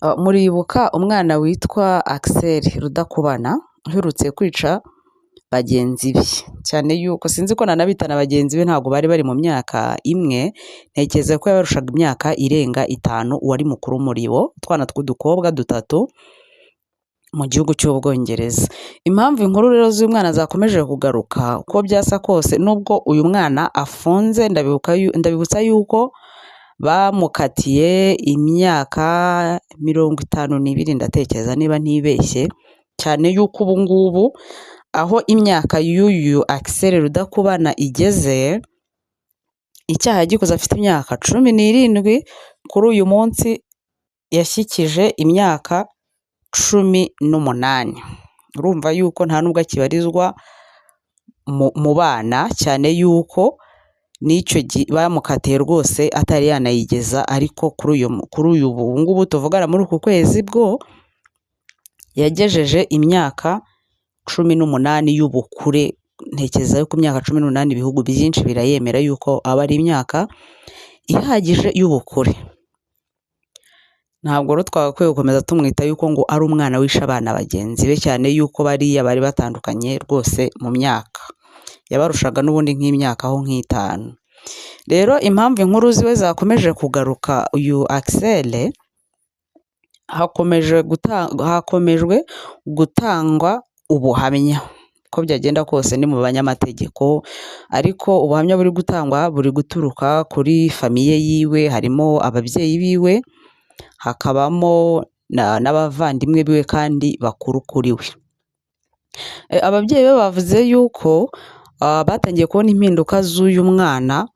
Muribuka umwana witwa Axel Rudakubana uherutse kwica bagenzi be, cyane yuko sinzi ko nanabita na bagenzi be, ntabwo bari bari mu myaka imwe, ntekereza ko yabarushaga imyaka irenga 5, uwari mukuru muri bo, utwana tw'udukobwa dutatu mu gihugu cy'Ubwongereza. Impamvu inkuru rero z'uyu mwana zakomeje kugaruka, uko byasa kose nubwo uyu mwana afunze, ndabibutsa yuko bamukatiye imyaka 52, ndatekereza niba ntibeshye, cyane yuko ubu ngubu aho imyaka y'uyu Axel Rudakubana igeze, icyaha yagikoze afite imyaka 17, kuri uyu munsi yashyikije imyaka 18. Urumva yuko nta nubwo akibarizwa mu bana, cyane yuko n'icyo bamukatiye rwose atari yanayigeza, ariko kuri uyu ubu ngubu tuvugana muri uku kwezi bwo yagejeje imyaka 18 y'ubukure. Ntekereza yuko imyaka 18 ibihugu byinshi birayemera yuko aba ari imyaka ihagije y'ubukure. Ntabwo rero twagakwiye gukomeza tumwita yuko ngo ari umwana wishe abana bagenzi be, cyane yuko bariya bari batandukanye rwose mu myaka, yabarushaga n'ubundi nk'imyaka aho nk'itanu. Rero impamvu inkuru ziwe zakomeje kugaruka, uyu Axel hakomejwe gutangwa ubuhamya, uko byagenda kose ni mu banyamategeko, ariko ubuhamya buri gutangwa buri guturuka kuri famiye yiwe, harimo ababyeyi biwe, hakabamo n'abavandimwe biwe kandi bakuru kuri we. Ababyeyi be bavuze yuko batangiye kubona impinduka z'uyu mwana,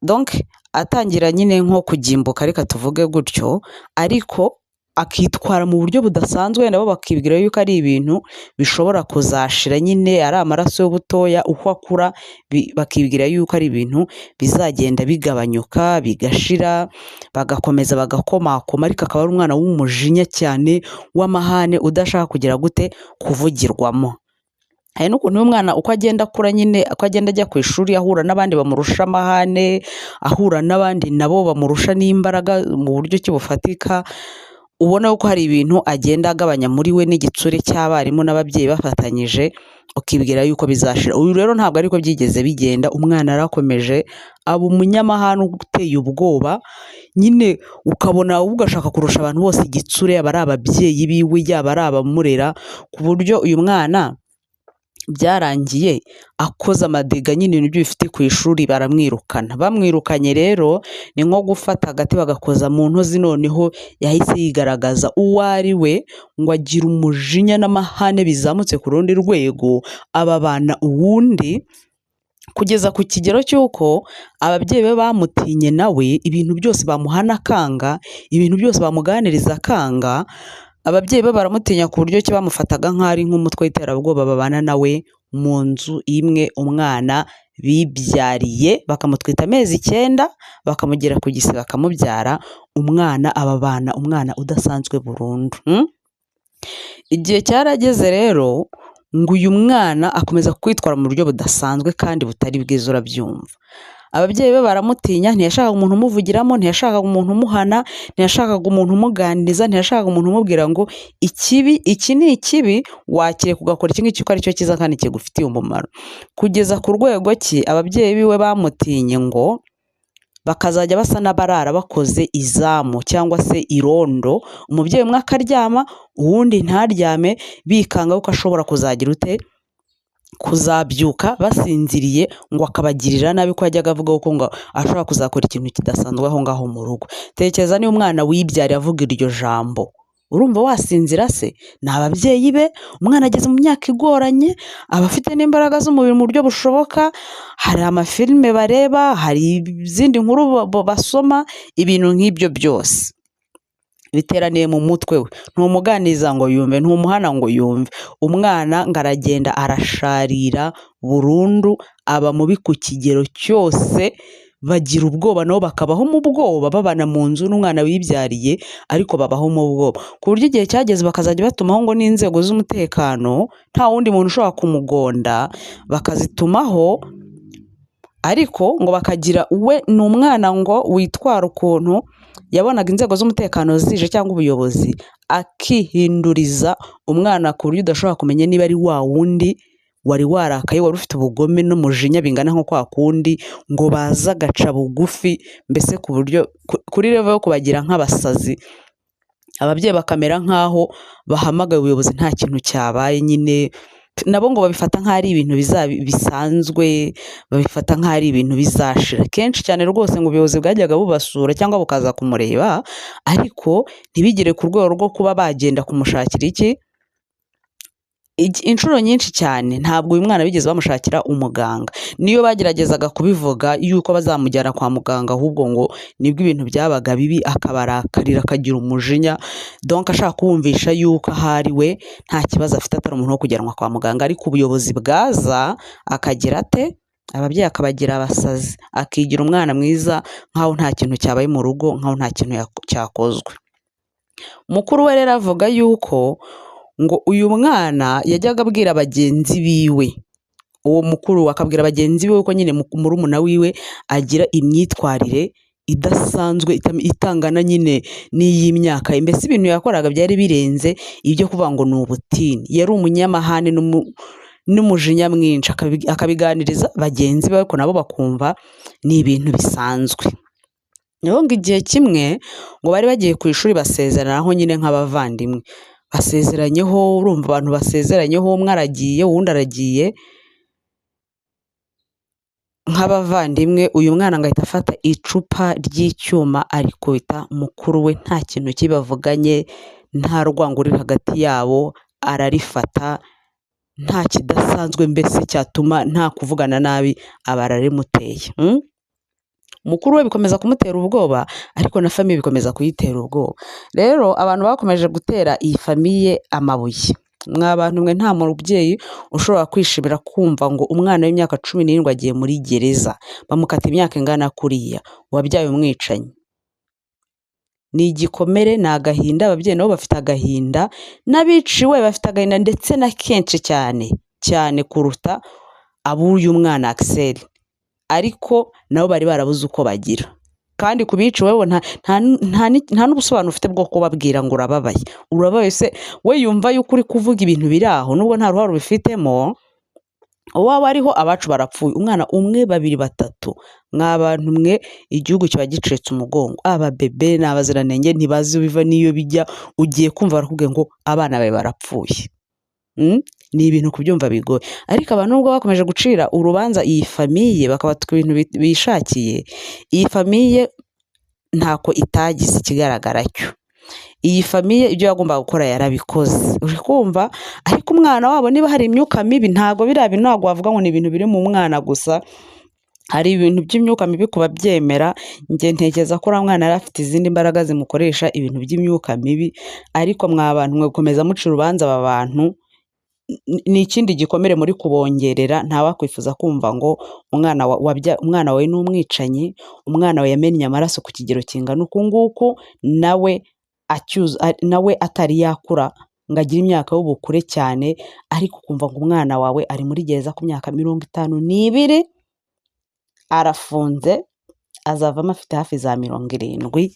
donc atangira nyine nko kugimbuka, reka tuvuge gutyo, ariko akitwara mu buryo budasanzwe, wenda bo bakibwira yuko ari ibintu bishobora kuzashira nyine, ari amaraso y'ubutoya, uko akura bakibwira yuko ari ibintu bizagenda bigabanyuka bigashira, bagakomeza bagakomakoma, ariko akaba ari umwana w'umujinya cyane, w'amahane, udashaka kugira gute kuvugirwamo. Hari n'ukuntu uyu mwana uko agenda akura nyine, uko agenda ajya ku ishuri, ahura n'abandi bamurusha amahane, ahura n'abandi nabo bamurusha n'imbaraga mu buryo ki bufatika, ubona ko hari ibintu agenda agabanya muri we n'igitsure cy'abarimu n'ababyeyi bafatanyije, ukibwira yuko bizashira. Uyu rero ntabwo ariko byigeze bigenda, umwana yarakomeje aba umunyamahane uteye ubwoba nyine, ukabona ugashaka kurusha abantu bose igitsure, yaba ari ababyeyi biwe, yaba ari abamurera, ku buryo uyu mwana byarangiye akoze amadega nyine, ibintu bifite ku ishuri baramwirukana. Bamwirukanye rero ni nko gufata agati bagakoza mu ntozi, noneho yahise yigaragaza uwo ari we, ngo agira umujinya n'amahane bizamutse ku rundi rwego, ababana uwundi, kugeza ku kigero cy'uko ababyeyi be bamutinye nawe, ibintu byose bamuhana akanga, ibintu byose bamuganiriza akanga. Ababyeyi be baramutinya ku buryo ki bamufataga nk'aho ari nk'umutwe w'iterabwoba, babana nawe mu nzu imwe, umwana bibyariye bakamutwita amezi 9, bakamugera ku gise bakamubyara, umwana ababana umwana udasanzwe burundu. Igihe cyarageze rero ngo uyu mwana akomeza kwitwara mu buryo budasanzwe kandi butari bwiza, urabyumva. Ababyeyi be baramutinya, ntiyashakaga umuntu umuvugiramo, ntiyashakaga umuntu umuhana, ntiyashakaga umuntu umuganiriza, ntiyashakaga umuntu umubwira ngo ikibi iki ni ikibi, wakireka ugakora iki ngiki ko aricyo cyiza kandi kigufitiye umumaro. Kugeza ku rwego ki ababyeyi biwe bamutinye ngo bakazajya basa n'abarara bakoze izamu cyangwa se irondo, umubyeyi umwe akaryama uwundi ntaryame, bikanga ko ashobora kuzagira ute, kuzabyuka basinziriye, ngo akabagirira nabi, ko yajyaga avuga ko ngo ashobora kuzakora ikintu kidasanzwe aho ngaho mu rugo. Tekereza niba umwana wibyariye avuga iryo jambo, urumva wasinzira se? Ni ababyeyi be, umwana ageze mu myaka igoranye, aba afite n'imbaraga z'umubiri mu buryo bushoboka, hari amafilime bareba, hari izindi nkuru basoma, ibintu nk'ibyo byose biteraniye mu mutwe we. Ntumuganiriza ngo yumve, ntumuhana ngo yumve, umwana ngo aragenda arasharira burundu, aba mubi ku kigero cyose, bagira ubwoba nabo bakabaho mu bwoba, babana mu nzu n'umwana wibyariye, ariko babaho mu bwoba, ku buryo igihe cyageze bakazajya batumaho ngo n'inzego z'umutekano, nta wundi muntu ushobora kumugonda, bakazitumaho, ariko ngo bakagira we ni umwana ngo witwara ukuntu Yabonaga inzego z'umutekano zije cyangwa ubuyobozi, akihinduriza umwana ku buryo udashobora kumenya niba ari wa wundi wari warakaye, wari ufite ubugome n'umujinya bingana nko kwa kundi, ngo baze agaca bugufi, mbese ku buryo kuri level yo kubagira nk'abasazi, ababyeyi bakamera nk'aho bahamagaye ubuyobozi nta kintu cyabaye nyine, nabo ngo babifata nk'aho ari ibintu bisanzwe, babifata nk'aho ari ibintu bizashira. Kenshi cyane rwose ngo ubuyobozi bwajyaga bubasura cyangwa bukaza kumureba, ariko ntibigere ku rwego rwo kuba bagenda kumushakira iki. Inshuro nyinshi cyane ntabwo uyu mwana bigeze bamushakira umuganga. Niyo bageragezaga kubivuga yuko bazamujyana kwa muganga, ahubwo ngo nibwo ibintu byabaga bibi, akabarakarira, akagira umujinya, donc ashaka kubumvisha yuko ahari we nta kibazo afite, atari umuntu wo kujyanwa kwa muganga. Ariko ubuyobozi bwaza akagira ate? Ababyeyi akabagira abasazi, akigira umwana mwiza nk'aho nta kintu cyabaye mu rugo, nk'aho nta kintu cyakozwe. Mukuru we rero avuga yuko ngo uyu mwana yajyaga abwira bagenzi biwe, uwo mukuru akabwira bagenzi biwe ko nyine murumuna wiwe agira imyitwarire idasanzwe, itangana nyine n'iy'imyaka ye. Mbese ibintu yakoraga byari birenze ibyo kuvuga ngo ni ubutini. Yari umunyamahane n'umujinya mwinshi, akabiganiriza bagenzi be, ariko nabo bakumva ni ibintu bisanzwe. Niho ngo igihe kimwe ngo bari bagiye ku ishuri basezeranaho nyine nk'abavandimwe, basezeranyeho, urumva abantu basezeranyeho, umwe aragiye uwundi aragiye nk'abavandimwe. Uyu mwana ngo ahita afata icupa ry'icyuma arikubita mukuru we, nta kintu kibavuganye, nta rwango ruri hagati yabo, ararifata nta kidasanzwe mbese cyatuma nta kuvugana nabi, aba ararimuteye. Mukuru we bikomeza kumutera ubwoba, ariko na famiye bikomeza kuyitera ubwoba. Rero abantu bakomeje gutera iyi famiye amabuye. Mwa bantu mwe, nta mubyeyi ushobora kwishimira kumva ngo umwana w'imyaka 17 agiye muri gereza, bamukata imyaka ingana kuriya, wabyaye umwicanyi. Ni igikomere, ni agahinda, ababyeyi nabo bafite agahinda, n'abiciwe bafite agahinda, ndetse na kenshi cyane cyane kuruta ab'uyu mwana Axel. Ariko nabo bari barabuze uko bagira. Kandi ku biciwe bo nta n'ubusobanuro ufite bwo kubabwira ngo urababaye. Urababaye se we yumva yuko uri kuvuga ibintu biri aho, nubwo nta ruhare ubifitemo, uwaba ariho abacu barapfuye, umwana umwe, babiri, batatu. Mwa bantu mwe, igihugu kiba gicitse umugongo. Aba bebe ni abaziranenge, ntibazi biva n'iyo bijya, ugiye kumva barakubwiye ngo abana bawe barapfuye. Ni ibintu kubyumva bigoye. Ariko abantu nubwo bakomeje gucira urubanza iyi famiye, bakabatuka ibintu bishakiye, iyi famiye ntako itagize ikigaragara cyo. Iyi famiye ibyo yagombaga gukora yarabikoze. Uri kumva? Ariko umwana wabo niba hari imyuka mibi, ntabwo biriya bintu ntabwo wavuga ngo ni ibintu biri mu mwana gusa. Hari ibintu by'imyuka mibi kubabyemera, njye ntekereza ko uriya mwana yari afite izindi mbaraga zimukoresha ibintu by'imyuka mibi, ariko mwa bantu mwe gukomeza muca urubanza aba bantu, ni ikindi gikomere muri kubongerera. Ntawakwifuza kumva ngo umwana wawe ni umwicanyi, umwana wawe yamennye amaraso ku kigero kingana uku nguku, nawe atari yakura ngo agire imyaka y'ubukure cyane, ariko ukumva ngo umwana wawe ari muri gereza ku myaka 52, arafunze, azavamo afite hafi za 70.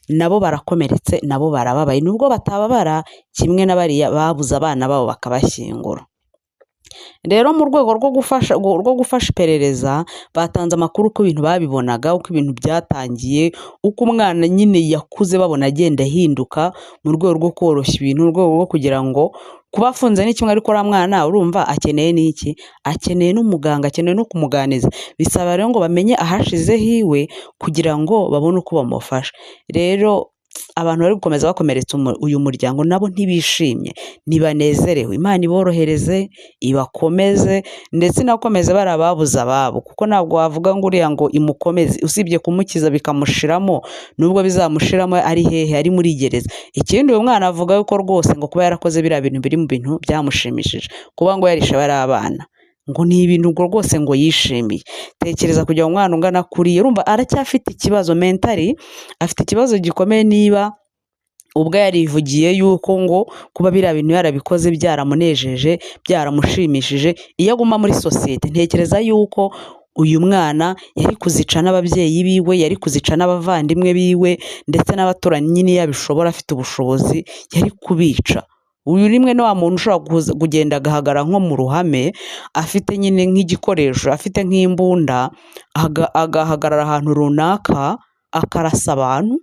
Nabo barakomeretse, nabo barababaye, nubwo batababara kimwe na bariya babuze abana babo bakabashyingura. Rero mu rwego rwo gufasha iperereza, batanze amakuru uko ibintu babibonaga, uko ibintu byatangiye, uko umwana nyine yakuze babona agenda ahinduka, mu rwego rwo koroshya ibintu, mu rwego rwo kugira ngo kuba afunze ni kimwe, ariko uriya mwana urumva akeneye n'iki? Akeneye n'umuganga, akeneye no kumuganiza. Bisaba rero ngo bamenye ahashize hiwe kugira ngo babone uko bamufasha. Rero abantu bari gukomeza bakomeretsa uyu muryango nabo ntibishimye, ntibanezerewe. Imana iborohereze, ibakomeze, ndetse inakomeze bari ababuze ababo, kuko ntabwo wavuga ngo uriya ngo imukomeze, usibye kumukiza bikamushiramo, nubwo bizamushiramo ari hehe, ari muri gereza. Ikindi uyu mwana avuga yuko rwose ngo kuba yarakoze biriya bintu biri mu bintu byamushimishije, kuba ngo yarishe bari abana, ngo ni ibintu ngo rwose ngo yishimiye. Tekereza kugira ngo umwana ungana kuriya, urumva aracyafite ikibazo mentali, afite ikibazo gikomeye. Niba ubwo yarivugiye yuko ngo kuba biriya bintu yarabikoze byaramunejeje, byaramushimishije, iyo aguma muri sosiyete ntekereza yuko Uyu mwana yari kuzica n'ababyeyi biwe, yari kuzica n'abavandimwe biwe, ndetse n'abaturanyi nyine iyo abishobora afite ubushobozi yari kubica. Uyu rimwe ni wa muntu ushobora kugenda agahagarara nko mu ruhame, afite nyine nk'igikoresho, afite nk'imbunda, agahagarara ahantu runaka, akarasa abantu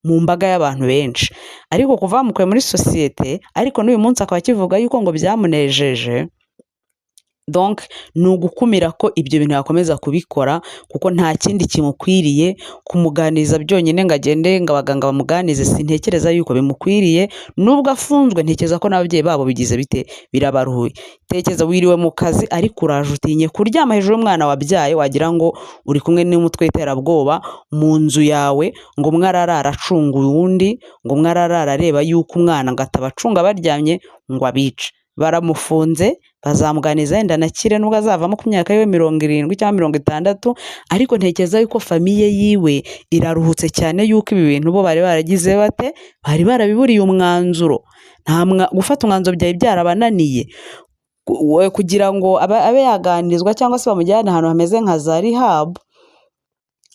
mu mbaga y'abantu benshi. Ariko kuva bamukuye muri sosiyete, ariko n'uyu munsi akaba akivuga yuko ngo byamunejeje, donc ni ugukumira ko ibyo bintu yakomeza kubikora, kuko nta kindi kimukwiriye. Kumuganiriza byonyine ngo agende ngo abaganga bamuganize, sintekereza yuko bimukwiriye. Nubwo afunzwe, ntekereza ko n'ababyeyi babo bigize bite, birabaruhuye. Tekereza wiriwe mu kazi ariko uraje utinye kuryama hejuru y'umwana wabyaye, wagira ngo uri kumwe n'umutwe w'iterabwoba mu nzu yawe, ngo umwe ararara acunga uwundi, ngo umwe ararara areba yuko umwana ngo atabacunga baryamye ngo abice. Baramufunze, bazamuganiza yenda anakire nubwo azavamo ku myaka yiwe 70 cyangwa 60, ariko ntekereza yuko famille yiwe iraruhutse cyane yuko ibi bintu bo bari baragize bate, bari barabiburiye umwanzuro. Gufata umwanzuro byari byarabananiye. Kugira ngo abe yaganirizwa cyangwa se bamujyane ahantu hameze nka za rehab,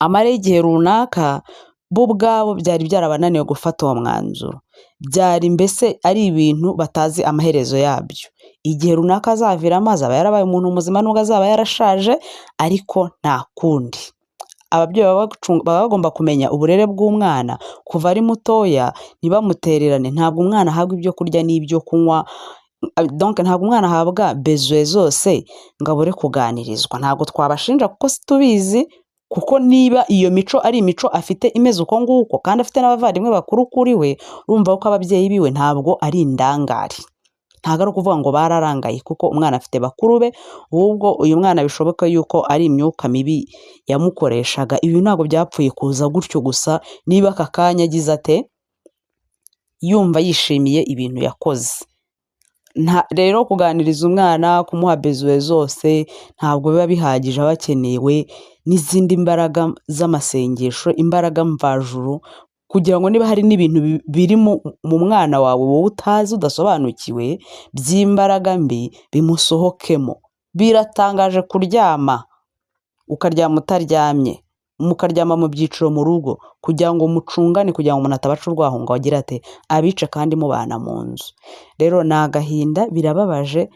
amare igihe runaka, bo ubwabo byari byarabananiye gufata uwo mwanzuro. Byari mbese ari ibintu batazi amaherezo yabyo. Igihe runaka azaviramo azaba yarabaye umuntu muzima nubwo azaba yarashaje, ariko nta kundi. Ababyeyi baba bagomba kumenya uburere bw'umwana kuva ari mutoya, ntibamutererane. Ntabwo umwana ahabwa ibyo kurya n'ibyo kunywa, donc ntabwo umwana ahabwa besoins zose ngo abure kuganirizwa. Ntabwo twabashinja kuko situbizi, kuko niba iyo mico ari imico afite imeze uko nguko, kandi afite n'abavandimwe bakuru kuri we, urumva ko ababyeyi biwe ntabwo ari indangare. Ntabwo ari ukuvuga ngo bararangaye kuko umwana afite bakuru be, ahubwo uyu mwana bishoboka yuko ari imyuka mibi yamukoreshaga. Ibi ntabwo byapfuye kuza gutyo gusa, niba aka kanya agize ate, yumva yishimiye ibintu yakoze. Rero kuganiriza umwana, kumuha besoins zose, ntabwo biba bihagije, aba akenewe n'izindi mbaraga z'amasengesho, imbaraga mvajuru, kugira ngo niba hari n'ibintu biri mu mwana wawe wowe utazi udasobanukiwe by'imbaraga mbi bimusohokemo. Biratangaje kuryama ukaryama utaryamye, mukaryama mu byiciro mu rugo kugira ngo mucungane, kugira ngo umuntu atabaca urwaho ngo agire ate, abice kandi mubana mu nzu. Rero ni agahinda, birababaje,